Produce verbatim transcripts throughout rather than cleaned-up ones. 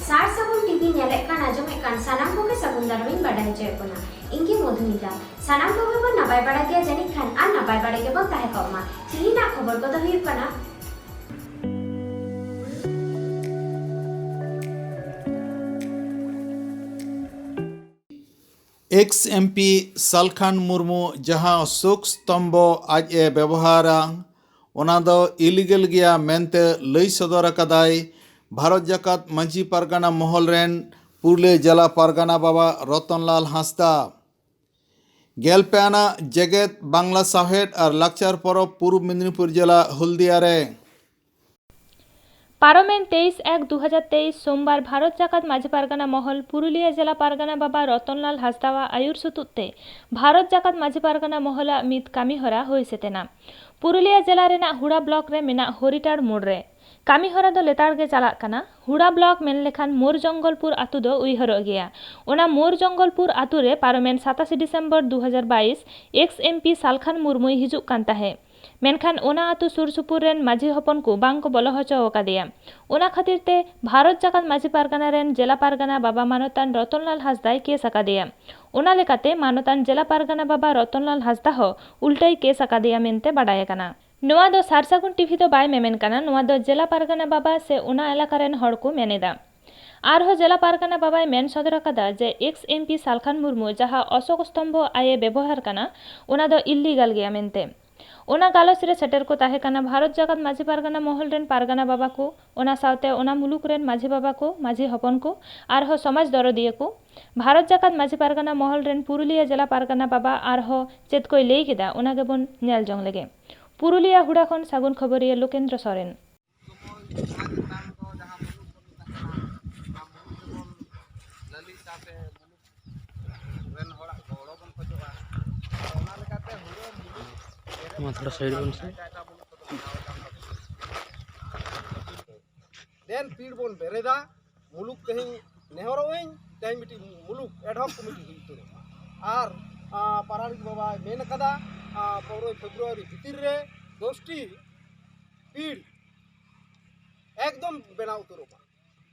ᱥᱟᱨ ᱥᱟᱹᱜᱩᱱ ᱴᱤᱵᱷᱤ ᱧᱮᱞᱮᱫ ᱠᱟᱱ, ᱟᱸᱡᱚᱢᱮᱫ ᱠᱟᱱ ᱥᱟᱱᱟᱢ ᱠᱚᱜᱮ ᱥᱟᱹᱜᱩᱱ ᱫᱟᱨᱟᱢ ᱤᱧ ᱵᱟᱰᱟᱭ ᱦᱚᱪᱚᱭᱮᱫ ᱵᱚᱱᱟ᱾ ᱤᱧ ᱜᱮ ᱢᱚᱫᱷᱩᱢᱤᱛᱟ᱾ ᱥᱟᱱᱟᱢ ᱠᱚᱜᱮ ᱵᱚᱱ ᱱᱟᱯᱟᱭ ᱵᱟᱲᱟ ᱜᱮᱭᱟ ᱡᱟᱹᱱᱤᱡ ᱠᱷᱟᱱ, ᱟᱨ ᱱᱟᱯᱟᱭ ᱵᱟᱲᱟ ᱜᱮᱵᱚᱱ ᱛᱟᱦᱮᱸ ᱠᱚᱜ ᱢᱟ᱾ ᱛᱮᱦᱮᱧᱟᱜ ᱠᱷᱚᱵᱚᱨ ᱠᱚᱫᱚ ᱦᱩᱭᱩᱜ ᱠᱟᱱᱟ, ᱮᱠᱥ ᱮᱢᱯᱤ ᱥᱟᱞᱠᱷᱟᱱ ᱢᱩᱨᱢᱩ ᱡᱟᱦᱟᱸ ᱥᱳᱠ ᱥᱛᱚᱢᱵᱷᱚ ᱟᱡ ᱮ ᱵᱮᱵᱚᱦᱟᱨᱟ, ᱚᱱᱟ ᱫᱚ ᱤᱞᱤᱜᱟᱞ ᱜᱮᱭᱟ ᱢᱮᱱᱛᱮ ᱞᱟᱹᱭ ᱥᱚᱫᱚᱨ ᱟᱠᱟᱫᱟᱭ ᱵᱷᱟᱨᱚᱛ ᱡᱟᱠᱟᱛ ᱢᱟᱹᱡᱷᱤ ᱯᱟᱨᱜᱟᱱᱟ ᱢᱚᱦᱚᱞ ᱨᱮᱱ ᱯᱩᱨᱩᱞᱤᱭᱟᱹ ᱡᱮᱞᱟ ᱯᱟᱨᱜᱟᱱᱟ ᱵᱟᱵᱟ ᱨᱚᱛᱚᱱᱞᱟᱞ ᱦᱟᱸᱥᱫᱟ᱾ ᱜᱮᱞ ᱯᱮ ᱟᱱᱟᱜ ᱡᱮᱜᱮᱛ ᱵᱟᱝᱞᱟ ᱥᱟᱶᱦᱮᱫ ᱟᱨ ᱞᱟᱠᱪᱟᱨ ᱯᱚᱨᱚᱵᱽ ᱯᱩᱨᱩᱵ ᱢᱮᱫᱽᱱᱤᱯᱩᱨ ᱡᱮᱞᱟ ᱦᱚᱞᱫᱤᱭᱟ ᱨᱮ᱾ ᱯᱟᱨᱚᱢᱮᱱ ᱛᱮᱭᱤᱥ ᱮᱠ ᱫᱩ ᱦᱟᱡᱟᱨ ᱛᱮᱭᱤᱥ ᱥᱳᱢᱵᱟᱨ ᱵᱷᱟᱨᱚᱛ ᱡᱟᱠᱟᱛ ᱢᱟᱹᱡᱷᱤ ᱯᱟᱨᱜᱟᱱᱟ ᱢᱚᱦᱚᱞ ᱯᱩᱨᱩᱞᱤᱭᱟᱹ ᱡᱮᱞᱟ ᱯᱟᱨᱜᱟᱱᱟ ᱵᱟᱵᱟ ᱨᱚᱛᱚᱱᱞᱟᱞ ᱦᱟᱸᱥᱫᱟᱣᱟᱜ ᱟᱹᱭᱩᱨ ᱥᱩᱛᱩᱜ ᱛᱮ ᱵᱷᱟᱨᱚᱛ ᱡᱟᱠᱟᱛ ᱢᱟᱹᱡᱷᱤ ᱯᱟᱨᱜᱟᱱᱟ ᱢᱚᱦᱚᱞᱟᱜ ᱢᱤᱫ ᱠᱟᱹᱢᱤ ᱦᱚᱨᱟ ᱦᱩᱭ ᱥᱮᱛᱮᱱᱟ᱾ ᱯᱩᱨᱩᱞᱤᱭᱟᱹ ᱡᱮᱞᱟ ᱨᱮᱱᱟᱜ ᱦᱩᱲᱟ ᱵᱞᱚᱠ ᱨᱮ ᱢᱮᱱᱟᱜ ᱦᱚᱨᱤᱴᱟᱲ ᱢᱳᱲ ᱨᱮ᱾ ᱠᱟᱹᱢᱤ ᱦᱚᱨᱟ ᱫᱚ ᱞᱮᱛᱟᱲ ᱜᱮ ᱪᱟᱞᱟᱜ ᱠᱟᱱᱟ᱾ ᱦᱩᱲᱟ ᱵᱞᱚᱠ ᱢᱮᱱ ᱞᱮᱠᱷᱟᱱ ᱢᱳᱨ ᱡᱚᱝᱜᱚᱞᱯᱩᱨ ᱟᱹᱛᱩ ᱫᱚ ᱩᱭᱦᱟᱹᱨᱚᱜ ᱜᱮᱭᱟ᱾ ᱚᱱᱟ ᱢᱳᱨ ᱡᱚᱝᱜᱚᱞᱯᱩᱨ ᱟᱹᱛᱩ ᱨᱮ ᱯᱟᱨᱚᱢᱮᱱ ᱥᱟᱛᱟᱥᱮ ᱰᱤᱥᱮᱢᱵᱚᱨ ᱫᱩ ᱦᱟᱡᱟᱨ ᱵᱟᱭᱤᱥ ᱮᱠᱥ ᱮᱢ ᱯᱤ ᱥᱟᱞᱠᱷᱟᱱ ᱢᱩᱨᱢᱩᱭ ᱦᱤᱡᱩᱜ ᱠᱟᱱ ᱛᱟᱦᱮᱸᱫ᱾ ᱢᱮᱱᱠᱷᱟᱱ ᱚᱱᱟ ᱟᱹᱛᱩ ᱥᱩᱨ ᱥᱩᱯᱩᱨ ᱨᱮᱱ ᱢᱟᱹᱡᱷᱤ ᱦᱚᱯᱚᱱ ᱠᱚ ᱵᱟᱝ ᱠᱚ ᱵᱚᱞᱚ ᱦᱚᱪᱚ ᱟᱠᱟᱫᱮᱭᱟ᱾ ᱚᱱᱟ ᱠᱷᱟᱹᱛᱤᱨ ᱛᱮ ᱵᱷᱟᱨᱚᱛ ᱡᱟᱠᱟᱛ ᱢᱟᱹᱡᱷᱤ ᱯᱟᱨᱜᱟᱱᱟ ᱨᱮᱱ ᱡᱮᱞᱟ ᱯᱟᱨᱜᱟᱱᱟ ᱵᱟᱵᱟ ᱢᱟᱱᱚᱛᱟᱱ ᱨᱚᱛᱚᱱᱞᱟᱞ ᱦᱟᱸᱥᱫᱟᱭ ᱠᱮᱥ ᱟᱠᱟᱫᱮᱭᱟ᱾ ᱚᱱᱟ ᱞᱮᱠᱟᱛᱮ ᱢᱟᱱᱚᱛᱟᱱ ᱡᱮᱞᱟ ᱯᱟᱨᱜᱟᱱᱟ ᱵᱟᱵᱟ ᱨᱚᱛᱚᱱᱞᱟᱞ ᱦᱟᱸᱥᱫᱟ ᱦᱚᱸ ᱩᱞᱴᱟᱹᱭ ᱠᱮᱥ ᱟᱠᱟᱫᱮᱭᱟ ᱢᱮᱱᱛᱮ ᱵᱟᱰᱟᱭ ᱟᱠᱟᱱᱟ᱾ ᱱᱚᱣᱟ ᱫᱚ ᱥᱟᱨ ᱥᱟᱹᱜᱩᱱ ᱴᱤᱵᱷᱤ ᱫᱚ ᱵᱟᱭ ᱢᱮᱢᱮᱱ ᱠᱟᱱᱟ, ᱱᱚᱣᱟ ᱫᱚ ᱡᱮᱞᱟ ᱯᱟᱨᱜᱟᱱᱟ ᱵᱟᱵᱟ ᱥᱮ ᱚᱱᱟ ᱮᱞᱟᱠᱟ ᱨᱮᱱ ᱦᱚᱲ ᱠᱚ ᱢᱮᱱ ᱮᱫᱟ᱾ ᱟᱨᱦᱚᱸ ᱡᱮᱞᱟ ᱯᱟᱨᱜᱟᱱᱟ ᱵᱟᱵᱟᱭ ᱢᱮᱱ ᱥᱚᱫᱚᱨ ᱟᱠᱟᱫᱟ ᱡᱮ X M P Salkhan Murmu ᱡᱟᱦᱟᱸ ᱚᱥᱳᱠ ᱥᱛᱚᱢᱵᱷᱚ ᱟᱭᱮ ᱵᱮᱵᱚᱦᱟᱨ ᱠᱟᱱᱟ, ᱚᱱᱟ ᱫᱚ ᱤᱞᱞᱤᱜᱟᱞ ᱜᱮᱭᱟ ᱢᱮᱱᱛᱮ᱾ ᱚᱱᱟ ᱜᱟᱞᱚᱪ ᱨᱮ ᱥᱮᱴᱮᱨ ᱠᱚ ᱛᱟᱦᱮᱸ ᱠᱟᱱᱟ ᱵᱷᱟᱨᱚᱛ ᱡᱟᱠᱟᱛ ᱢᱟᱹᱡᱷᱤ ᱯᱟᱨᱜᱟᱱᱟ ᱢᱚᱦᱚᱞ ᱨᱮᱱ ᱯᱟᱨᱜᱟᱱᱟ ᱵᱟᱵᱟ ᱠᱚ, ᱚᱱᱟ ᱥᱟᱶᱛᱮ ᱚᱱᱟ ᱢᱩᱞᱩᱠ ᱨᱮᱱ ᱢᱟᱹᱡᱷᱤ ᱵᱟᱵᱟ ᱠᱚ, ᱢᱟᱹᱡᱷᱤ ᱦᱚᱯᱚᱱ ᱠᱚ, ᱟᱨᱦᱚᱸ ᱥᱚᱢᱟᱡᱽ ᱫᱚᱨᱚᱫᱤᱭᱟᱹ ᱠᱚ᱾ ᱵᱷᱟᱨᱚᱛ ᱡᱟᱠᱟᱛ ᱢᱟᱹᱡᱷᱤ ᱯᱟᱨᱜᱟᱱᱟ ᱢᱚᱦᱚᱞ ᱨᱮᱱ ᱯᱩᱨᱩᱞᱤᱭᱟᱹ ᱡᱮᱞᱟ ᱯᱟᱨᱜᱟᱱᱟ ᱵᱟᱵᱟ ᱟᱨᱦᱚᱸ ᱪᱮᱫ ᱠᱚᱭ ᱞᱟᱹᱭ ᱠᱮᱫᱟ, ᱚᱱᱟ ᱜᱮᱵᱚᱱ ᱧᱮᱞ ᱡᱚᱝ ᱞᱮᱜᱮ᱾ ᱯᱩᱨᱩᱞᱤᱭᱟᱹ ᱦᱩᱲᱟ ᱠᱷᱚᱱ ᱥᱟᱹᱜᱩᱱ ᱠᱷᱚᱵᱚᱨᱤᱭᱟᱹ ᱞᱳᱠᱮᱱᱫᱨᱚ ᱥᱚᱨᱮᱱ᱾ ᱨᱮᱱ ᱦᱚᱲᱟᱜ ᱜᱚᱲᱚ ᱵᱚᱱ ᱠᱷᱚᱡᱚᱜᱼᱟ᱾ ᱟᱫᱚ ᱚᱱᱟ ᱞᱮᱠᱟᱛᱮ ᱦᱩᱲᱟᱹ ᱢᱩᱞᱩᱠ ᱢᱟ ᱛᱷᱚᱲᱟ ᱥᱟᱭᱤᱰ ᱵᱚᱱ ᱥᱮ᱾ ᱮᱴᱟᱜ ᱮᱴᱟᱜ ᱢᱩᱞᱩᱠ ᱠᱚᱫᱚ ᱵᱮᱱᱟᱣ ᱟᱠᱟᱱ ᱛᱟᱵᱚᱱᱟ᱾ ᱫᱮᱱ ᱯᱤᱲ ᱵᱚᱱ ᱵᱮᱨᱮᱫᱟ, ᱢᱩᱞᱩᱠ ᱛᱮᱦᱮᱧ ᱱᱮᱦᱚᱨᱚᱜ ᱟᱹᱧ, ᱛᱮᱦᱮᱧ ᱢᱤᱫᱴᱤᱡ ᱢᱩᱞᱩᱠ ad hoc committee ᱦᱩᱭ ᱩᱛᱟᱹᱨᱚᱜ ᱢᱟ᱾ ᱟᱨ, ᱟ, ᱯᱟᱨᱟᱱᱤᱠ ᱵᱟᱵᱟᱭ ᱢᱮᱱ ᱟᱠᱟᱫᱟ, ᱟ, ᱯᱚᱱᱨᱚᱭ ᱯᱷᱮᱵᱽᱨᱩᱣᱟᱨᱤ ᱵᱷᱤᱛᱤᱨ ᱨᱮ ᱫᱚᱥᱴᱤ ᱯᱤᱲ ᱮᱠᱫᱚᱢ ᱵᱮᱱᱟᱣ ᱩᱛᱟᱹᱨᱚᱜ ᱢᱟ᱾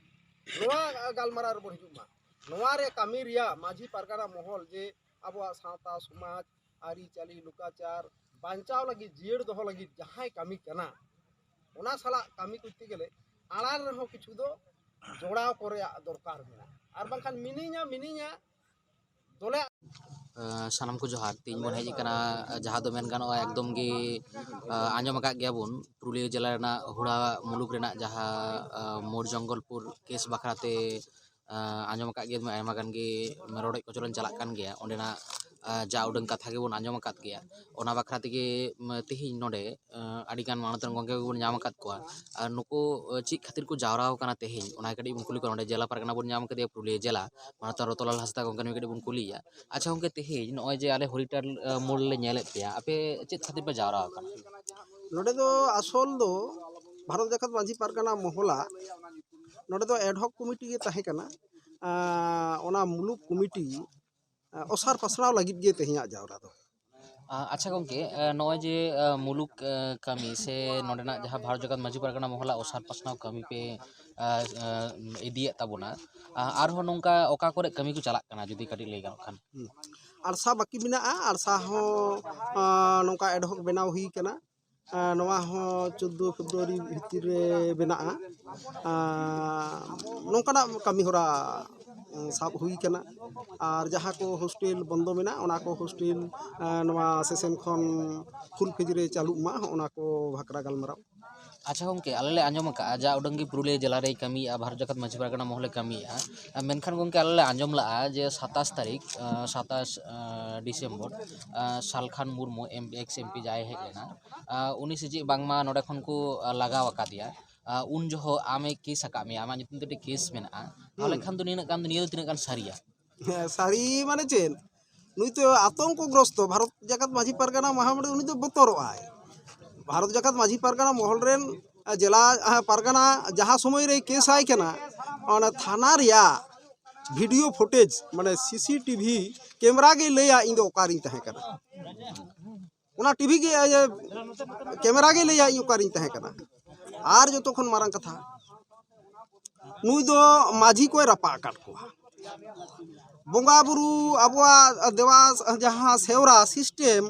ᱱᱚᱣᱟ ᱜᱟᱞᱢᱟᱨᱟᱣ ᱨᱮᱵᱚᱱ ᱦᱤᱡᱩᱜ ᱢᱟ᱾ ᱱᱚᱣᱟ ᱨᱮ ᱠᱟᱹᱢᱤ ᱨᱮᱭᱟᱜ ᱢᱟᱹᱡᱷᱤ ᱯᱟᱨᱜᱟᱱᱟ ᱢᱚᱦᱚᱞ ᱡᱮ ᱟᱵᱚᱣᱟᱜ ᱥᱟᱶᱛᱟ ᱥᱚᱢᱟᱡᱽ ᱟᱹᱨᱤᱪᱟᱹᱞᱤ ᱞᱩᱠᱟᱪᱟᱨ ᱵᱟᱧᱪᱟᱣ ᱞᱟᱹᱜᱤᱫ, ᱡᱤᱭᱟᱹᱲ ᱫᱚᱦᱚ ᱞᱟᱹᱜᱤᱫ ᱡᱟᱦᱟᱸᱭ ᱠᱟᱹᱢᱤ ᱠᱟᱱᱟ, ᱚᱱᱟ ᱥᱟᱞᱟᱜ ᱠᱟᱹᱢᱤ ᱠᱚᱨᱛᱮ ᱜᱮᱞᱮ ᱟᱲᱟᱝ ᱨᱮᱦᱚᱸ ᱠᱤᱪᱷᱩ ᱫᱚ ᱡᱚᱲᱟᱣ ᱠᱚ ᱨᱮᱭᱟᱜ ᱫᱚᱨᱠᱟᱨ ᱢᱮᱱᱟᱜᱼᱟ᱾ ᱟᱨ ᱵᱟᱝᱠᱷᱟᱱ ᱢᱤᱱᱟᱹᱧᱟ ᱢᱤᱱᱟᱹᱧᱟ ᱫᱚᱞᱮ ᱥᱟᱱᱟᱢ ᱠᱚ ᱡᱚᱦᱟᱨ᱾ ᱛᱮᱦᱮᱧ ᱵᱚᱱ ᱦᱮᱡ ᱟᱠᱟᱱᱟ, ᱡᱟᱦᱟᱸ ᱫᱚ ᱢᱮᱱ ᱜᱟᱱᱚᱜᱼᱟ ᱮᱠᱫᱚᱢ ᱜᱮ ᱟᱸᱡᱚᱢ ᱟᱠᱟᱫ ᱜᱮᱭᱟ ᱵᱚᱱ ᱯᱩᱨᱩᱞᱤᱭᱟᱹ ᱡᱮᱞᱟ ᱨᱮᱱᱟᱜ ᱦᱩᱲᱟ ᱢᱩᱞᱩᱠ ᱨᱮᱱᱟᱜ ᱡᱟᱦᱟᱸ ᱢᱳᱨ ᱡᱚᱝᱜᱚᱞᱯᱩᱨ ᱠᱮᱥ ᱵᱟᱠᱷᱨᱟ ᱛᱮ ᱟᱸᱡᱚᱢ ᱟᱠᱟᱫ ᱜᱮᱭᱟ ᱵᱚᱱ, ᱟᱭᱢᱟ ᱜᱟᱱ ᱜᱮ ᱨᱚᱰᱚᱡ ᱠᱚᱪᱞᱚᱱ ᱪᱟᱞᱟᱜ ᱠᱟᱱ ᱜᱮᱭᱟ᱾ ᱚᱸᱰᱮᱱᱟᱜ ᱡᱟ ᱩᱰᱟᱹᱝ ᱠᱟᱛᱷᱟ ᱜᱮᱵᱚᱱ ᱟᱸᱡᱚᱢ ᱟᱠᱟᱫ ᱜᱮᱭᱟ᱾ ᱚᱱᱟ ᱵᱟᱠᱷᱨᱟ ᱛᱮᱜᱮ ᱛᱮᱦᱮᱧ ᱱᱚᱰᱮ ᱟᱹᱰᱤᱜᱟᱱ ᱢᱟᱱᱚᱛᱟᱱ ᱜᱚᱢᱠᱮ ᱠᱚᱵᱚᱱ ᱧᱟᱢ ᱟᱠᱟᱫ ᱠᱚᱣᱟ᱾ ᱟᱨ ᱱᱩᱠᱩ ᱪᱮᱫ ᱠᱷᱟᱹᱛᱤᱨ ᱠᱚ ᱡᱟᱣᱨᱟ ᱟᱠᱟᱱᱟ ᱛᱮᱦᱮᱧ, ᱚᱱᱟ ᱠᱟᱹᱴᱤᱡ ᱵᱚᱱ ᱠᱩᱞᱤ ᱠᱚᱣᱟ᱾ ᱱᱚᱰᱮ ᱡᱮᱞᱟ ᱯᱟᱨᱜᱟᱱᱟ ᱵᱚᱱ ᱧᱟᱢ ᱠᱟᱫᱮᱭᱟ ᱯᱩᱨᱩᱞᱤᱭᱟᱹ ᱡᱮᱞᱟ, ᱢᱟᱱᱚᱛᱟᱱ ᱨᱚᱛᱚᱱᱞᱟᱞ ᱦᱟᱸᱥᱫᱟ ᱜᱚᱢᱠᱮ ᱱᱩᱭ ᱠᱟᱹᱴᱤᱡ ᱵᱚᱱ ᱠᱩᱞᱤᱭᱮᱭᱟ᱾ ᱟᱪᱪᱷᱟ ᱜᱚᱢᱠᱮ, ᱛᱮᱦᱮᱧ ᱱᱚᱜᱼᱚᱭ ᱡᱮ ᱟᱞᱮ ᱦᱚᱨᱤᱴᱟᱞ ᱢᱳᱲ ᱞᱮ ᱧᱮᱞᱮᱫ ᱯᱮᱭᱟ, ᱟᱯᱮ ᱪᱮᱫ ᱠᱷᱟᱹᱛᱤᱨ ᱯᱮ ᱡᱟᱣᱨᱟ ᱟᱠᱟᱱᱟ? ᱱᱚᱰᱮ ᱫᱚ ᱟᱥᱚᱞ ᱫᱚ ᱵᱷᱟᱨᱚᱛ ᱡᱟᱠᱟᱛ ᱢᱟᱹᱡᱷᱤ ᱯᱟᱨᱜᱟᱱᱟ ᱢᱚᱦᱚᱞᱟ ᱱᱚᱰᱮ ᱫᱚ ᱮᱰᱦᱚᱠ ᱠᱚᱢᱤᱴᱤ ᱜᱮ ᱛᱟᱦᱮᱸ ᱠᱟᱱᱟ᱾ ᱚᱱᱟ ᱢᱩᱞᱩᱠ ᱠᱚᱢᱤᱴᱤ ᱚᱥᱟᱨ ᱯᱟᱥᱱᱟᱣ ᱞᱟᱹᱜᱤᱫ ᱜᱮ ᱛᱮᱦᱮᱧᱟᱜ ᱡᱟᱣᱨᱟ ᱫᱚ᱾ ᱟᱪᱪᱷᱟ ᱜᱚᱢᱠᱮ, ᱱᱚᱜᱼᱚᱭ ᱡᱮ ᱢᱩᱞᱩᱠ ᱠᱟᱹᱢᱤ ᱥᱮ ᱱᱚᱰᱮᱱᱟᱜ ᱡᱟᱦᱟᱸ ᱵᱷᱟᱨᱚᱛ ᱡᱟᱠᱟᱛ ᱢᱟᱹᱡᱷᱤ ᱯᱟᱨᱜᱟᱱᱟ ᱢᱚᱦᱚᱞᱟ ᱚᱥᱟᱨ ᱯᱟᱥᱱᱟᱣ ᱠᱟᱹᱢᱤ ᱯᱮ ᱤᱫᱤᱭᱮᱫ ᱛᱟᱵᱚᱱᱟ, ᱟᱨᱦᱚᱸ ᱱᱚᱝᱠᱟ ᱚᱠᱟ ᱠᱚᱨᱮ ᱠᱟᱹᱢᱤ ᱠᱚ ᱪᱟᱞᱟᱜ ᱠᱟᱱᱟ, ᱡᱩᱫᱤ ᱠᱟᱹᱴᱤᱡ ᱞᱟᱹᱭ ᱜᱟᱱᱚᱜ ᱠᱷᱟᱱ? ᱟᱲᱥᱟ ᱵᱟᱹᱠᱤ ᱢᱮᱱᱟᱜᱼᱟ, ᱟᱲᱥᱟ ᱦᱚᱸ ᱱᱚᱝᱠᱟ ᱮᱰᱦᱚᱠ ᱵᱮᱱᱟᱣ ᱦᱩᱭ ᱠᱟᱱᱟ᱾ ᱱᱚᱣᱟ ᱦᱚᱸ ᱪᱳᱫᱽᱫᱳ ᱯᱷᱮᱵᱽᱨᱩᱣᱟᱨᱤ ᱵᱷᱤᱛᱤᱨ ᱨᱮ ᱵᱮᱱᱟᱜᱼᱟ᱾ ᱱᱚᱝᱠᱟᱱᱟᱜ ᱠᱟᱹᱢᱤ ᱦᱚᱨᱟ ᱥᱟᱵ ᱦᱩᱭ ᱠᱟᱱᱟ᱾ ᱟᱨ ᱡᱟᱦᱟᱸ ᱠᱚ ᱦᱳᱥᱴᱮᱞ ᱵᱚᱱᱫᱚ ᱢᱮᱱᱟᱜ, ᱚᱱᱟ ᱠᱚ ᱦᱳᱥᱴᱮᱞ ᱱᱚᱣᱟ ᱥᱮᱥᱮᱱ ᱠᱷᱚᱱ ᱯᱷᱩᱞ ᱯᱷᱮᱡᱽ ᱨᱮ ᱪᱟᱹᱞᱩᱜ ᱢᱟ, ᱚᱱᱟ ᱠᱚ ᱵᱷᱟᱠᱨᱟ ᱜᱟᱞᱢᱟᱨᱟᱣ᱾ ᱟᱪᱪᱷᱟ ᱜᱚᱢᱠᱮ, ᱟᱞᱮ ᱞᱮ ᱟᱸᱡᱚᱢ ᱟᱠᱟᱫᱼᱟ ᱡᱟ ᱩᱰᱟᱹᱝ ᱜᱮ ᱯᱩᱨᱩᱞᱤᱭᱟᱹ ᱡᱮᱞᱟ ᱨᱮᱭ ᱠᱟᱹᱢᱤᱭᱮᱫᱼᱟ, ᱵᱷᱟᱨᱚᱛ ᱡᱟᱠᱟᱛ ᱢᱟᱹᱡᱷᱤ ᱯᱟᱨᱜᱟᱱᱟ ᱢᱚᱦᱚᱞᱮ ᱠᱟᱹᱢᱤᱭᱮᱫᱼᱟ᱾ ᱢᱮᱱᱠᱷᱟᱱ ᱜᱚᱢᱠᱮ, ᱟᱞᱮ ᱞᱮ ᱟᱸᱡᱚᱢ ᱞᱟᱜᱼᱟ ᱡᱮ ᱥᱟᱛᱟᱥ ᱛᱟᱹᱨᱤᱠᱷ, ᱥᱟᱛᱟᱥ ᱰᱤᱥᱮᱢᱵᱚᱨ, ᱥᱟᱞᱠᱷᱟᱱ ᱢᱩᱨᱢᱩ, ᱮᱢ ᱮᱠᱥ ᱮᱢ ᱯᱤ ᱡᱟᱦᱟᱸᱭ ᱦᱮᱡ ᱞᱮᱱᱟ, ᱩᱱᱤ ᱥᱮ ᱪᱮᱫ ᱵᱟᱝᱢᱟ ᱱᱚᱰᱮ ᱠᱷᱚᱱ ᱠᱚ ᱞᱟᱜᱟᱣ ᱟᱠᱟᱫᱮᱭᱟ᱾ ᱩᱱ ᱡᱚᱦᱚᱜ ᱟᱢᱮ ᱠᱮᱥ ᱟᱠᱟᱫ ᱢᱮᱭᱟ, ᱟᱢᱟᱜ ᱧᱩᱛᱩᱢ ᱛᱮ ᱢᱤᱫᱴᱮᱱ ᱠᱮᱥ ᱢᱮᱱᱟᱜᱼᱟ, ᱛᱟᱦᱚᱞᱮ ᱠᱷᱟᱱ ᱫᱚ ᱱᱤᱭᱟᱹ ᱠᱟᱱ ᱫᱚ ᱱᱤᱭᱟᱹ ᱫᱚ ᱛᱤᱱᱟᱹᱜ ᱜᱟᱱ ᱥᱟᱹᱨᱤᱭᱟ? ᱥᱟᱹᱨᱤ ᱢᱟᱱᱮ ᱪᱮᱫ? ᱱᱩᱭ ᱛᱚ ᱟᱛᱚᱝᱠᱚ ᱜᱨᱚᱥᱛᱚ, ᱵᱷᱟᱨᱚᱛ ᱡᱟᱠᱟᱛ ᱢᱟᱹᱡᱷᱤ ᱯᱟᱨᱜᱟᱱᱟ ᱢᱟᱦᱟ ᱢᱚᱬᱮ ᱩᱱᱤ ᱫᱚ ᱵᱚᱛᱚᱨᱚᱜ ᱟᱭ᱾ ᱵᱷᱟᱨᱚᱛ ᱡᱟᱠᱟᱛ ᱢᱟᱹᱡᱷᱤ ᱯᱟᱨᱜᱟᱱᱟ ᱢᱚᱦᱚᱞ ᱨᱮᱱ ᱡᱮᱞᱟ ᱯᱟᱨᱜᱟᱱᱟ ᱡᱟᱦᱟᱸ ᱥᱚᱢᱚᱭ ᱨᱮᱭ ᱠᱮᱥ ᱟᱭ ᱠᱟᱱᱟ, ᱚᱱᱟ ᱛᱷᱟᱱᱟ ᱨᱮᱭᱟᱜ ᱵᱷᱤᱰᱤᱭᱳ ᱯᱷᱩᱴᱮᱡᱽ, ᱢᱟᱱᱮ ᱥᱤ ᱥᱤ ᱴᱤ ᱵᱷᱤ ᱠᱮᱢᱮᱨᱟ ᱜᱮᱭ ᱞᱟᱹᱭᱟ ᱤᱧ ᱫᱚ ᱚᱠᱟᱨᱤᱧ ᱛᱟᱦᱮᱸ ᱠᱟᱱᱟ᱾ ᱚᱱᱟ ᱴᱤ ᱵᱷᱤ ᱜᱮ, ᱤᱭᱟᱹ, ᱠᱮᱢᱮᱨᱟ ᱜᱮᱭ ᱞᱟᱹᱭᱟ ᱤᱧ ᱚᱠᱟᱨᱤᱧ ᱛᱟᱦᱮᱸ ᱠᱟᱱᱟ᱾ ᱟᱨ ᱡᱚᱛᱚ ᱠᱷᱚᱱ ᱢᱟᱨᱟᱝ ᱠᱟᱛᱷᱟ, ᱱᱩᱭ ᱫᱚ ᱢᱟᱹᱡᱷᱤ ᱠᱚᱭ ᱨᱟᱯᱟᱜ ᱟᱠᱟᱫ ᱠᱚᱣᱟ᱾ ᱵᱚᱸᱜᱟ ᱵᱩᱨᱩ, ᱟᱵᱚᱣᱟᱜ ᱫᱮᱵᱟ ᱡᱟᱦᱟᱸ ᱥᱮᱣᱨᱟ ᱥᱤᱥᱴᱮᱢ,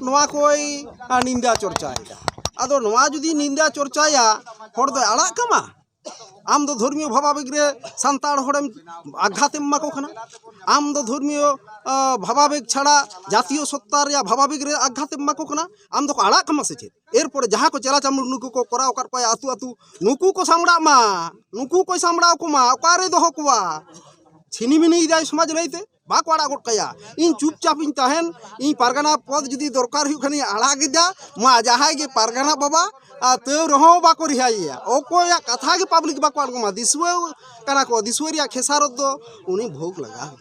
ᱱᱚᱣᱟ ᱠᱚᱭ ᱱᱤᱱᱫᱟ ᱪᱚᱨᱪᱟᱭᱮᱫᱟ᱾ ᱟᱫᱚ ᱱᱚᱣᱟ ᱡᱩᱫᱤ ᱱᱤᱱᱫᱟ ᱪᱚᱨᱪᱟᱭᱟ, ᱦᱚᱲ ᱫᱚᱭ ᱟᱲᱟᱜ ᱠᱟᱢᱟ? ᱟᱢ ᱫᱚ ᱫᱷᱚᱨᱢᱤᱭᱚ ᱵᱷᱟᱵᱟᱵᱮᱜᱽ ᱨᱮ ᱥᱟᱱᱛᱟᱲ ᱦᱚᱲᱮᱢ ᱟᱜᱷᱟᱛᱮᱢ ᱮᱢᱟ ᱠᱚ ᱠᱟᱱᱟ᱾ ᱟᱢ ᱫᱚ ᱫᱷᱚᱨᱢᱤᱭᱚ ᱵᱷᱟᱵᱟᱵᱮᱜᱽ ᱪᱷᱟᱲᱟ ᱡᱟᱛᱤᱭᱚ ᱥᱚᱛᱛᱟ ᱨᱮᱭᱟᱜ ᱵᱷᱟᱵᱟᱵᱮᱜᱽ ᱨᱮ ᱟᱜᱷᱟᱛᱮᱢ ᱮᱢᱟ ᱠᱚ ᱠᱟᱱᱟ᱾ ᱟᱢ ᱫᱚᱠᱚ ᱟᱲᱟᱜ ᱠᱟᱢᱟ ᱥᱮ ᱪᱮᱫ? ᱮᱨᱯᱚᱨᱮ ᱡᱟᱦᱟᱸ ᱠᱚ ᱪᱮᱞᱟ ᱪᱟᱢᱩᱱᱰ ᱱᱩᱠᱩ ᱠᱚ ᱠᱚᱨᱟᱣ ᱟᱠᱟᱫ ᱠᱚᱣᱟ ᱟᱹᱛᱩ ᱟᱹᱛᱩ, ᱱᱩᱠᱩ ᱠᱚ ᱥᱟᱢᱵᱲᱟᱜ ᱢᱟ, ᱱᱩᱠᱩ ᱠᱚᱭ ᱥᱟᱢᱵᱲᱟᱣ ᱠᱚᱢᱟ᱾ ᱚᱠᱟᱨᱮ ᱫᱚᱦᱚ ᱠᱚᱣᱟ? ᱪᱷᱤᱱᱤᱢᱤᱱᱤᱭᱮᱫᱟᱭ ᱥᱚᱢᱟᱡᱽ ᱞᱟᱹᱭᱛᱮ᱾ ᱵᱟᱠᱚ ᱟᱲᱟᱜ ᱜᱚᱫ ᱠᱟᱭᱟ᱾ ᱤᱧ ᱪᱩᱯᱪᱟᱯ ᱤᱧ ᱛᱟᱦᱮᱱ, ᱤᱧ ᱯᱟᱨᱜᱟᱱᱟ ᱯᱚᱫᱽ ᱡᱩᱫᱤ ᱫᱚᱨᱠᱟᱨ ᱦᱩᱭᱩᱜ ᱠᱷᱟᱱᱤᱧ ᱟᱲᱟᱜ ᱮᱫᱟ᱾ ᱢᱟ, ᱡᱟᱦᱟᱸᱭ ᱜᱮ ᱯᱟᱨᱜᱟᱱᱟ ᱵᱟᱵᱟ, ᱟᱨ ᱛᱟᱹᱣ ᱨᱮᱦᱚᱸ ᱵᱟᱠᱚ ᱨᱤᱦᱟᱹᱭᱮᱭᱟ᱾ ᱚᱠᱚᱭᱟᱜ ᱠᱟᱛᱷᱟ ᱜᱮ ᱯᱟᱵᱽᱞᱤᱠ ᱵᱟᱠᱚ ᱟᱬᱜᱚᱢᱟ᱾ ᱫᱤᱥᱩᱣᱟᱹ ᱠᱟᱱᱟ ᱠᱚ, ᱫᱤᱥᱩᱣᱟᱹ ᱨᱮᱭᱟᱜ ᱠᱷᱮᱥᱟᱨᱚᱛ ᱫᱚ ᱩᱱᱤ ᱵᱷᱳᱜᱽ ᱞᱟᱜᱟᱣ᱾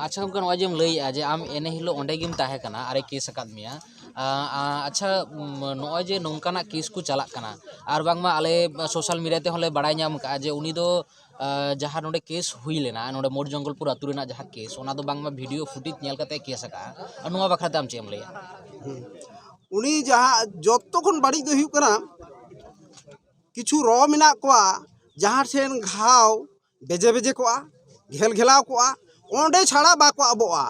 ᱟᱪᱪᱷᱟ ᱜᱚᱢᱠᱮ, ᱱᱚᱜᱼᱚᱭ ᱡᱮᱢ ᱞᱟᱹᱭᱮᱜᱼᱟ ᱡᱮ ᱟᱢ ᱮᱱᱮ ᱦᱤᱞᱳᱜ ᱚᱸᱰᱮ ᱜᱮᱢ ᱛᱟᱦᱮᱸ ᱠᱟᱱᱟ ᱟᱨᱮ ᱠᱮᱥ ᱟᱠᱟᱫ ᱢᱮᱭᱟ᱾ ᱟᱪᱪᱷᱟ, ᱱᱚᱜᱼᱚᱭ ᱡᱮ ᱱᱚᱝᱠᱟᱱᱟᱜ ᱠᱮᱥ ᱠᱚ ᱪᱟᱞᱟᱜ ᱠᱟᱱᱟ, ᱟᱨ ᱵᱟᱝᱢᱟ ᱟᱞᱮ ᱥᱳᱥᱟᱞ ᱢᱤᱰᱤᱭᱟ ᱛᱮᱦᱚᱸ ᱞᱮ ᱵᱟᱲᱟᱭ ᱧᱟᱢ ᱟᱠᱟᱫᱼᱟ ᱡᱮ ᱩᱱᱤ ᱫᱚ ᱡᱟᱦᱟᱸ ᱱᱚᱰᱮ ᱠᱮᱥ ᱦᱩᱭ ᱞᱮᱱᱟ, ᱱᱚᱰᱮ ᱢᱳᱨ ᱡᱚᱝᱜᱚᱞᱯᱩᱨ ᱟᱹᱛᱩ ᱨᱮᱱᱟᱜ ᱡᱟᱦᱟᱸ ᱠᱮᱥ, ᱚᱱᱟ ᱫᱚ ᱵᱟᱝᱢᱟ ᱵᱷᱤᱰᱤᱭᱳ ᱯᱷᱩᱴᱮᱡᱽ ᱧᱮᱞ ᱠᱟᱛᱮ ᱠᱮᱥ ᱟᱠᱟᱫᱼᱟ᱾ ᱟᱨ ᱱᱚᱣᱟ ᱵᱟᱠᱷᱨᱟ ᱛᱮ ᱟᱢ ᱪᱮᱫ ᱮᱢ ᱞᱟᱹᱭᱟ? ᱩᱱᱤ ᱡᱟᱦᱟᱸ ᱡᱚᱛᱚ ᱠᱷᱚᱱ ᱵᱟᱹᱲᱤᱡ ᱫᱚ ᱦᱩᱭᱩᱜ ᱠᱟᱱᱟ, ᱠᱤᱪᱷᱩ ᱨᱚ ᱢᱮᱱᱟᱜ ᱠᱚᱣᱟ, ᱡᱟᱦᱟᱸ ᱴᱷᱮᱱ ᱜᱷᱟᱣ ᱵᱮᱡᱮ ᱵᱮᱡᱮ ᱠᱚᱜᱼᱟ, ᱜᱷᱮᱞ ᱜᱷᱮᱞᱟᱣ ᱠᱚᱜᱼᱟ, ᱚᱸᱰᱮ ᱪᱷᱟᱲᱟ ᱵᱟᱠᱚ ᱟᱵᱚᱜᱼᱟ᱾